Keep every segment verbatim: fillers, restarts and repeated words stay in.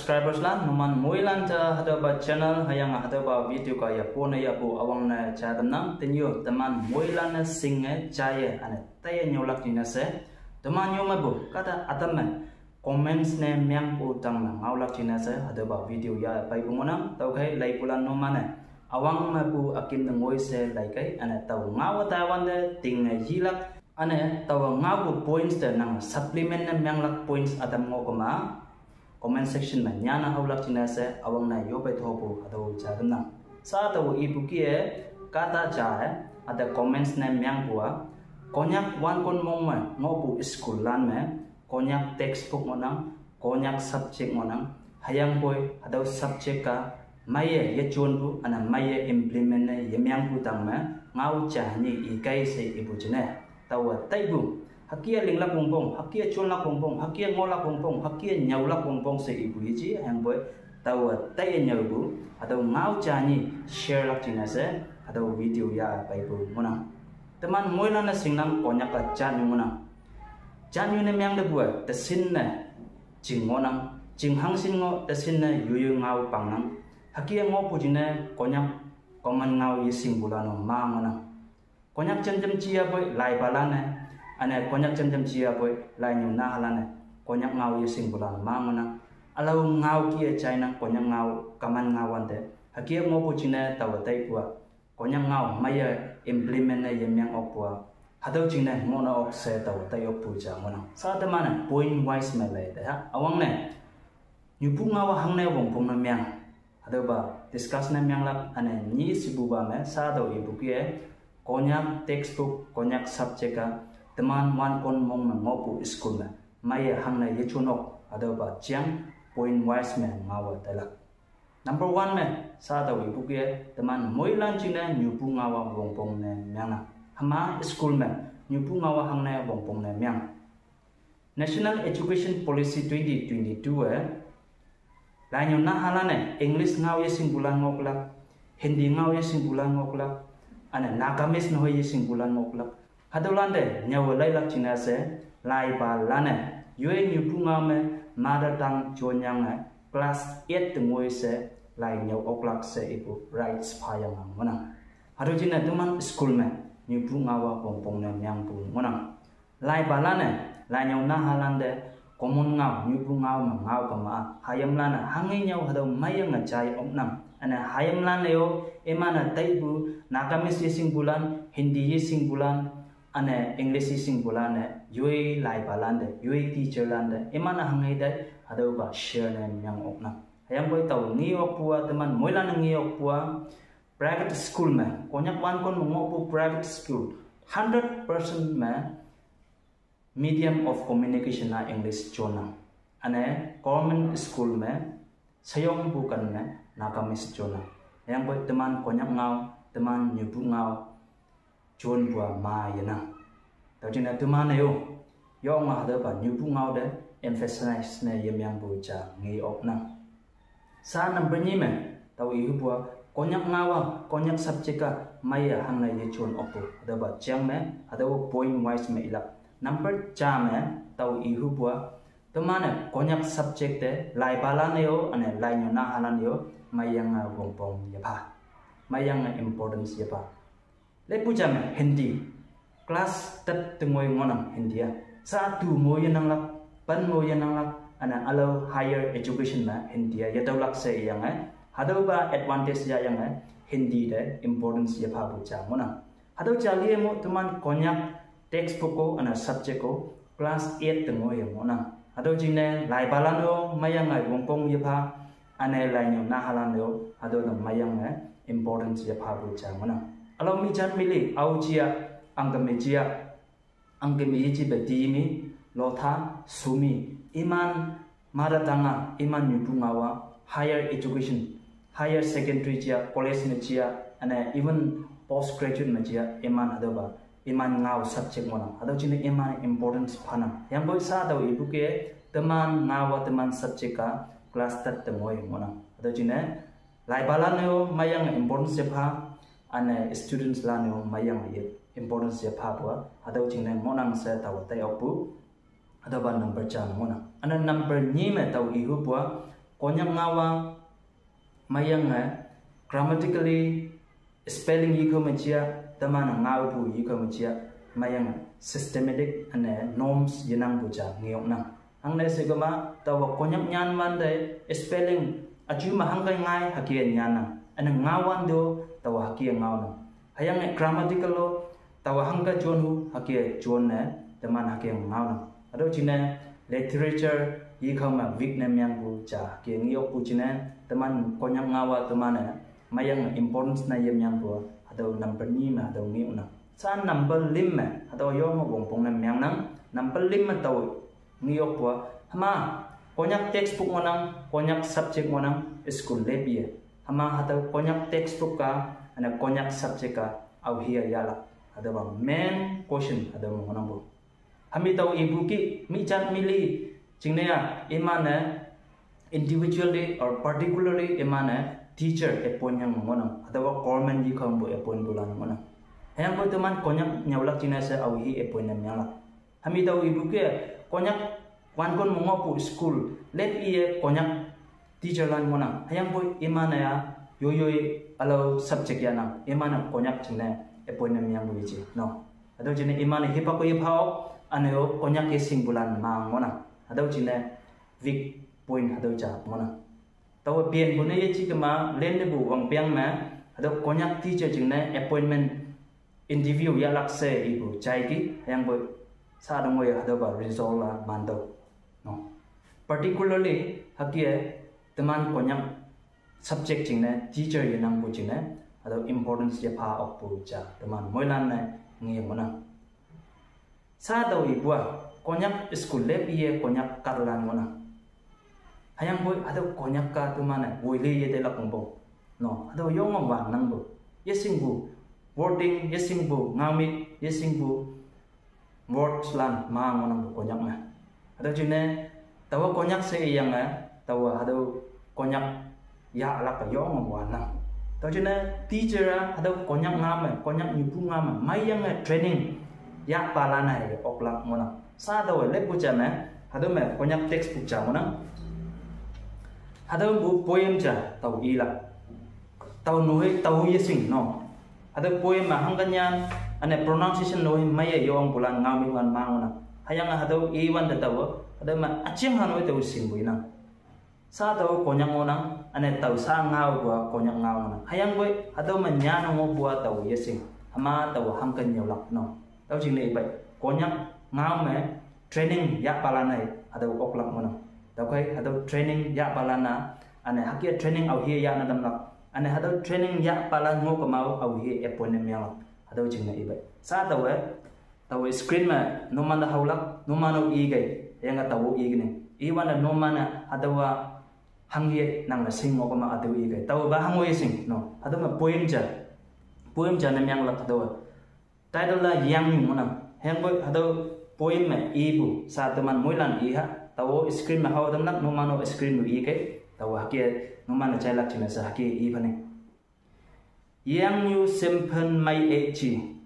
Subscribers lan, numan moilan ja hatüopa channel hüyange hatüopa video ka yapo ne yahpu üwangne ja tamnang. Tenyih teman moilan-e shinge jaiye üne taiye nyüolak jingne she, teman yo mepu kahta ütam me comments ne mengpu tangme ngaolak jingne she hatüopa video yah peipu ngohnang. Tüokhei leipulan numan-e üwang mepu ükim ne ngoi she leikei, üne tao ngao taiwante tinge yilak, üne taowa ngaopu points te nang supplement ne menglak points ütam ngoh kema, comment section me nyanne haolak jingne she üwangne yope thopu hatüo ja tamnang. Sha tao ipu kih-e, kahta ja-e, üte comments ne mengpu-a, Konyak wankon mong me ngohpu school lan me Konyak textbook ngohnang, Konyak subject ngohnang, hüyangpoi hatüo subject-a meiye yejonpu üne meiye implement ne yemengpu tangme ngao ja nyih ikei she ipu jingne, taowe taipu, hüke linglak wongpong, hüke jonlak wongpong, hüke ngohlak wongpong, hüke nyüolak wongpong she ipu yeji, hüyangpoi taowe taiye nyüopu hatüo ngao ja nyih sharelak jingne she hatüo video yah peipu ngohnang. Teman moilan-e shingnang Konyak-a jatnyu ngohnang. Jatnyu ne mengtepu-a teshin ne ching ngohnang, ching hangshin ngoh, teshin ne yoiyoi ngao pangnang. Hüke ngohpu jingne Konyak common ngao yeshingpulan-o ma ngohnang. Konyak jemjem jiyapoi laipalan-e, üne Konyak jemjem jiyapoi lainyu nahalan-e Konyak ngao yeshingpulan ma ngohnang. Ülao ngao kih-e jainang Konyak ngao common ngao wante. Hüke ngohpu jingne taowe taipu-a, Konyak ngao meiye implement ne yemeng okpu-a, hatüo jingne ngohne ok she taowe tai okpu ja ngohnang. Sha teman-e point wise me lei te ha üwangne nyupu ngao-a hangne wongpong ne meng, hatüopa discuss ne menglak. Üne nyi shepupa me sha tao ipu kih-e, Konyak textbook, Konyak subject-a teman wankon mong me ngohpu school me meiye hangne yejon ok, hatüopa jeng point wise me ngaowe tailak. Number one me sha tao ipu kih-e, teman moilan jingne nyupu ngao-a wongpong ne mengnang. Hüma school me nyupu ngao-a hangne wongpong ne meng. National Education Policy twenty twenty-two-e lainyu nahalan-e English ngao yeshingpulan ngohlak, Hindi ngao yeshingpulan ngohlak, üne Nagamese nehoi yeshingpulan ngohlak. Hatüolante nyüowe leilak jingne she, laipalan-e yoi nyupu ngao me mother tongue jonyange class eight te ngoi she lai nyüo oklak she ipu rights phayange ngohnang. Hatüo jingne teman school me nyupu ngao-a wongpong ne mengpu ngohnang. Laipalan-e lainyu nahalante common ngao, nyupu ngao me ngao kema, hayimlan-e hanghe nyüo hatüo meiyange jai oknang. Üne hayimlan-e-o iman-e taipu Nagamese yeshingpulan, Hindi yeshingpulan, üne English yeshingpulan-e yoi laipalante, yoi teacherlante iman-e hanghe tai hatüopa share ne meng oknang. Hüyangpoi tao nge okpu-a, teman moilan-e nge okpu-a, private school me, Konyak wankon me ngohpu private school, hundred percent me medium of communication-a English jonnang. Üne government school me, sheyongpu ken me Nagamese jonnang. Hüyangpoi teman Konyak ngao, teman nyupu ngao jonpu-a ma yenang. Tüo jingne teman-e-o yonge hatüopa nyupu ngao te emphasize ne yemengpu ja nge oknang. Sha number nyi me tao ihupu-a, Konyak ngao-a, Konyak subject-a meiye hangne yejon okpu, hatüopa jeng me hatüo point wise me ilak. Number ja me tao ihupu-a, teman-e Konyak subject te laipalan-e-o üne lainyu nahalan-e-o meiyange wongpong yepha, meiyange importance yepha. Leipu ja me Hindi, class tet te ngoi ngohnang Hindi-a. Sha tu mo yenanglak, pen mo yenanglak, üne ülao higher education me Hindi-a yetüolak she iyange, hatüopa advantage yahyange Hindi te importance yephapu ja ngohnang. Hatüo ja li-e mo teman Konyak textbook-o üne subject-o class eight te ngoiye ngohnang. Hatüo jingne laipalan-o meiyange wongpong yepha, üne lainyu nahalan-o hatüo ne meiyange importance yephapu ja ngohnang. Ülao mi jan mi li, ao jia, angkeme jia, angkeme yejipe dimi, lotha, sumi, iman mother tongue-a, iman nyupu ngao-a, higher education, higher secondary jia, college me jia, üne even post graduate me jia, iman hatüopa iman ngao subject ngohnang. Hatüo jingne iman importance phanang. Hüyangpoi sha tao ipu kih-e, teman ngao-a, teman subject-a class tet te ngoi ngohnang. Hatüo jingne laipalan-e-o meiyange importance yepha, üne students lan-e-o meiyange ye importance yephapu-a, hatüo jingne ngohnang she taowe tai okpu. Hatüopa number ja ngohnang. Üne number nyi me tao ihupu-a, Konyak ngaowa, mayange, grammatically, spelling yikho machia, teman ngaopu yikho machia, mayange, systematic ane norms yenangpu ja ngeoknang. Hangne sekema, tawa Konyak nyan wante, spelling, achu ma hangkai ngai hakia nyanang. Ane ngaowan do, tawa hakia ngaonang. Hayange grammatical lo, tawa hangka jonhu hakia jonne, teman hakia ngaonang. Ado jine literature, yikho ma weak ne myangpu ja hakia ngeokpu jine, teman Konyak ngaowa temane, mayange importance na yemyangpu, ado number ni me, ado ngeoknang. Sa number lim me, ado yong wongpong ne myangnang, number lim me tawa ngeokpu, hama, Konyak textbook ngonang, Konyak subject ngonang, school lep ye. Hama hatüo Konyak textbook ka, ane Konyak subject ka, aohia yahlak. Hatüopa main question, hatüo me ngonangpu. Hami tao ipu ki, mi jat mili, jingne ya, imane, individually or particularly imane, teacher appoint yang ngonang. Hatüopa government yikho pu appoint pulan ngonang. Hüyangpoi teman Konyak nyüolak jingne she aohi appoint ne myanglak. Hami tao ipu ke, Konyak, wankon me ngohpu school, lep iye Konyak teacher lan ngonang. Hüyangpoi imane ya, yoyoi ülao subject yahnang. Imane Konyak jingne appoint ne myangpu yeji. No. Hatüo jingne imane hipak ko yephao, ane-o Konyak yeshingpulan ma ngonang. Hatüo jingne weak point hatüo ja ngonang. Taowe penpu ne yeji kema, lentepu wangpeng me, hatüo Konyak teacher jingne appointment interview yahlak she ipu jaiki, hüyangpoi sa dongwe hatüopa result la mantüoh. No. Particularly, hüke, teman Konyak subject jingne, teacher yenangpu jingne, hatüo importance yepha okpu ja, teman moilan ne nge ngonang. Sa tao ipu-a, Konyak school lep iye Konyak kahtalan ngonang. Hüyangpoi hatüo Konyak ka temane woile yetelak kongpo. No, hatüo yonge wannangpu. Yeshingpu wording, yeshingpu ngaomük, yeshingpu words lan ma ngonangpu Konyak me. Hatüo jingne, taowa Konyak she iyange, taowa hatüo Konyak yahlak yonge wannang. Tüo jingne teacher-a hatüo Konyak ngao me, Konyak nyupu ngao me, meiyange training yahpalan-e oklak ngonang. Sa taowe leppu ja me, hatüo me Konyak textbook ja ngonang. Hatüopu poem ja tao ilak. Tao noi, tao yeshing no. Hatüo poem me hangke nyan, ane pronunciation noi meiye yongpulan ngaomük lan ma ngonang. Hüyange hatüo iwante taowe, hatüo me üjing hanoi tao shingpu inang. Sa tao Konyak ngohnang, ane tao sa ngaopu-a Konyak ngao ngohnang. Hüyangpoi, hatüo me nyan ngohpu-a tao yeshing. Hüma tao hangke nyüolak no. Tüo jingne ipei, Konyak ngao me training yahpalan-e, hatüo oklak ngohnang. Tüokhei, hatüo training yahpalan-a, ane hüke training aohi yahne tamlak. Ane hatüo training yahpalan ngoh kemao aohi appoint ne myanglak. Hatüo jingne ipei. Sa taowe, taowe screen me numan te haolak, numan-o ikei, hüyange tao ikei ne. Iwante numan-e hatüowa hanghe nange shing ngoh kema hatüo ikei. Taopa hango yeshing no. Hatüo me poem ja. Poem ja ne myanglak hatüowa. Title-a Yangnyu ngohnang. Hüyangpoi hatüo poem me ipu, sa teman moilan iha. Tao screen me hao tamlak, numan-o screen me ikei. Taowa hüke numan-e jailak jingne she hüke iphane. Yangnyu shemphen mei eji.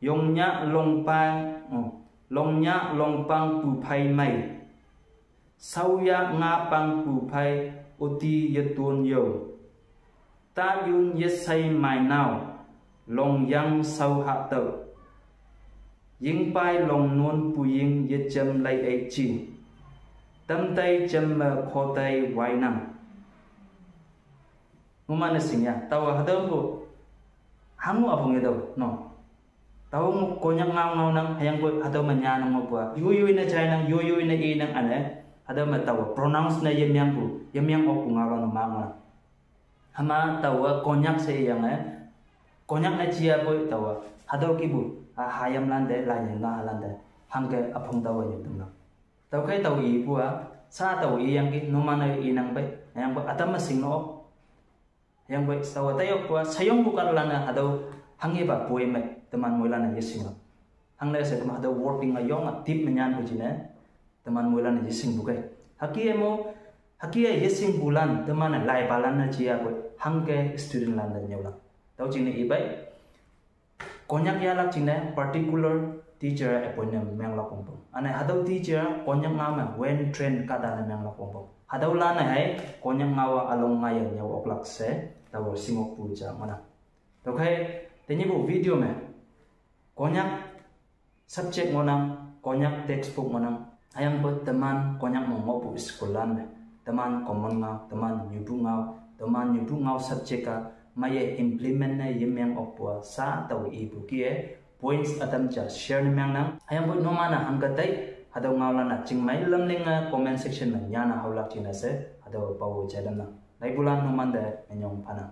Yongnya longpang, oh, longnya longpang pu phei mei. Shaoya ngapang pu phei oti yeton yo. Tayun yeshei meinao, longyang shao hatüo. Yingpai longnon puying yejem lei eji. Tamtei jemme khotei wainang. Numan-e shing ya, taowa hatüopu hango üpong yetüo, no. Tao Konyak ngao ngaonang, hüyangpoi hatüo me nyan ngohpu-a. Yoyoi ne jainang, yoyoi ne inang ane. Hatüo me taowa pronounce ne yemyangpu, yemyang okpu ngaolan ma ngohnang. Hüma taowa Konyak she iyange, Konyak ne jiapoi taowa. Hatüo kihpu, a hayimlan te, lainyinlan te. Hangke üpong taowa nyütamlak. Tüokhei tao ipu-a, sa tao iyangki, numan-e inang pei, hüyangpoi ütam me shing no. Hüyangpoi taowa tayokpu-a, shayongpu kahtalan-e hatüo hanghepa poem me, teman moilan-e yeshinglak. Hangne she teman hatüo wording-a yonge deep me nyanpu jingne, teman moilan-e yeshingpu kei. Hüke mo, hüke yeshingpulan, teman-e laipalan-e jiapoi, hangke student lan te nyüolak. Tüo jingne ipei, Konyak yahlak jingne particular teacher appointment menglak wongpong. Ane hatüo teacher Konyak ngao me well trained kahta ne menglak wongpong. Hatüolan-e hei Konyak ngao-a ülong ngaiye nyüo oklak she taowe shingokpu ja ngohnang. Tüokhei, tenyihpu video me Konyak subject ngohnang, Konyak textbook ngohnang, hüyangpoi teman Konyak me ngohpu school lan me, teman common ngao, teman nyupu ngao, teman nyupu ngao subject-a meiye implement ne yemeng okpu-a sha taowe ipu kih-e points ütam ja share ne mengnang. Hüyangpoi numan-e hangke tei hatüo ngaolan-a chingmei lamling-e comment section me nyane haolak jingne she hatüo paopu jai tamnang. Laipulan numante minyong phanang.